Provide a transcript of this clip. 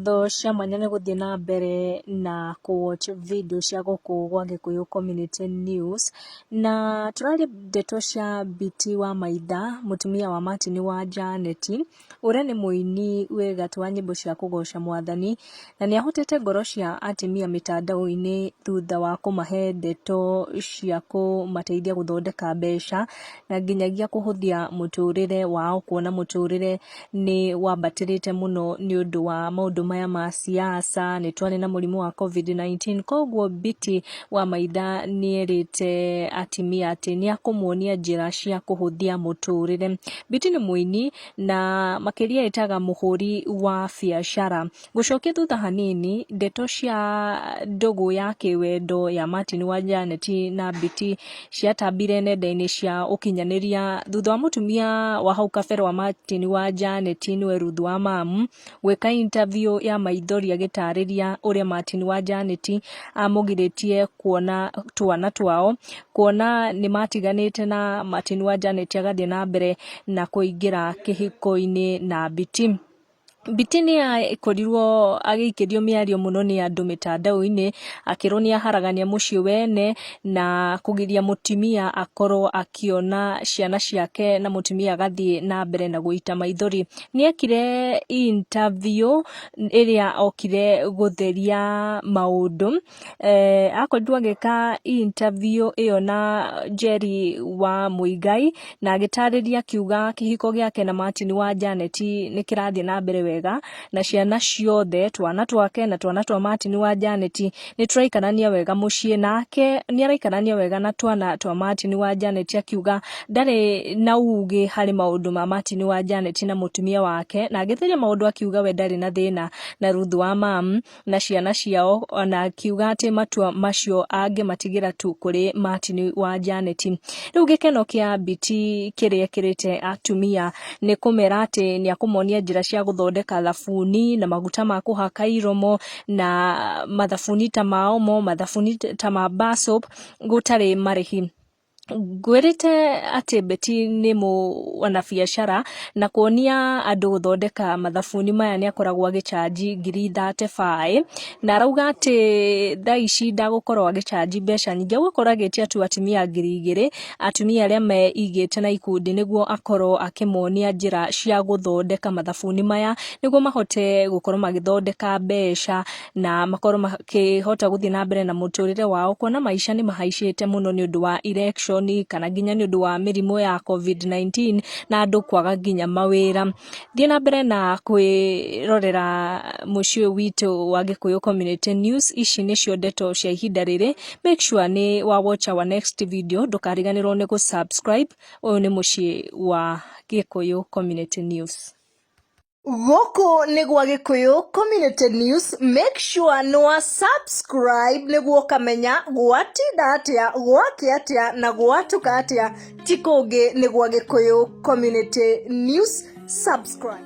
Ngatho cia mwanya nĩ gũthiĩ na mbere na kũ watch video cia gũkũ gwa Gĩkũyũ Community News, na tũraria ndeto cia Biti wa Maitha, mũtumia wa Martin wa Janeti, ũrĩa nĩ mũini wĩ gatũ wa nyĩmbo cia kũgoca mwathani, na nĩ ahotete ngoro cia atumia mĩtandao-inĩ thutha wa kũmahe ndeto cia kũmateithia gũthondeka mbeca, na nginyagia kũhũthia mũtũrĩre wao kuona mũtũrĩre nĩ wambatĩrĩte mũno nĩ ũndũ wa maũndũ maya ma siasa, nĩ twarĩ na mũrimũ wa Covid-19, koguo Biti wa Maitha nĩ erĩte atumia atĩ nĩ akũmonia njĩra cia kũhũthia mũtũrĩre. Biti nĩ mũini na makĩria etaga mũhũri wa biacara. Gũcokia thutha hanini, ndeto cia ndũgũ ya kĩwendo ya Martin wa Janet na Biti ciatambire nenda-inĩ cia ũkinyanĩria thutha wa mũtumia wa hau kabere wa Martin wa Janet nĩwe Ruth wa Mamu gwĩka interview ya maithori agĩtarĩria ũrĩa Martin wa Janet amũgirĩtie kuona twana twao, kuona nĩ matiganĩte na Martin wa Janet agathiĩ na mbere na kũingĩra kĩhiko-inĩ na Biti. Biti nĩ akorirwo agĩikĩrio mĩario mũno nĩ andũ mĩtandao-inĩ, akĩrwo nĩ aharagania mũciĩ wene na kũgiria mũtumia akorwo akĩona ciana ciake na mũtumia agathiĩ na mbere na gũita maithori. Nĩ ekire interview ĩrĩa okire gũtheria maũndũ. Akorirwo agĩka interview ĩyo na Njeri wa Muigai na agĩtarĩria akiuga kĩhiko gĩake na Martin wa Janet nĩ kĩrathiĩ na mbere wega na ciana ciothe twana twake na twana twa Martin wa Janet nĩ tũraikarania wega mũciĩ, nake nĩ araikarania wega na twana twa Martin wa Janet, akiuga ndarĩ na ugĩ harĩ maũndũ ma Martin wa Janet na mũtumia wake, na agĩtheria maũndũ akiuga we ndarĩ na thĩna na Ruth wa Mam na ciana ciao, na akiuga atĩ matua macio angĩmatigĩra tu kũrĩ Martin wa Janet. Rĩu gĩkeno kĩa Biti kĩrĩa ekĩrĩte atumia nĩ kũmera atĩ nĩ akũmonia njĩra cia gũthondeka thabuni na maguta ma kũhaka iromo na mathabuni ta ma Omo, mathabuni ta ma bar soap gũtarĩ marĩhi. Ngwĩrĩte atĩ Betty nĩ mwanabiacara na kuonia andũ gũthondeka mathabuni maya nĩ akoragwo agĩcanji ngiri 35, na arauga atĩ thaa ici ndagũkorwo agĩcanji mbeca nyingĩ, egũkorwo agĩtia tu atumia 2000, atumia arĩa meigĩte na ikundi nĩguo akorwo akĩmonia njĩra cia gũthondeka mathabuni maya, nĩguo mahote gũkorwo magĩthondeka mbeca na makorwo makĩhota gũthiĩ na mbere na mũtũrĩre wao, kuona maica nĩ mahaicĩte mũno nĩ ũndũ wa election kana nginya nĩ ũndũ wa mĩrimũ ya Covid-19 na andũ kwaga nginya mawĩra. Thiĩ na mbere na kwĩrorera mũciĩ ũyũ witũ wa Gĩkũyũ Community News, ici nĩcio ndeto cia ihinda rĩrĩ, make sure nĩ wa watch our next video, ndũkariganĩrwo nĩ gũ subscribe, ũyũ nĩ mũciĩ wa Gĩkũyũ Community News. Gũkũ nĩ gwa Gĩkũyũ Community News, make sure nĩ wa subscribe nĩguo ũkamenya gwatinda atĩa, gwakĩa atĩa na gwatuka atĩa, ti kũngĩ nĩ gwa Gĩkũyũ Community News, subscribe.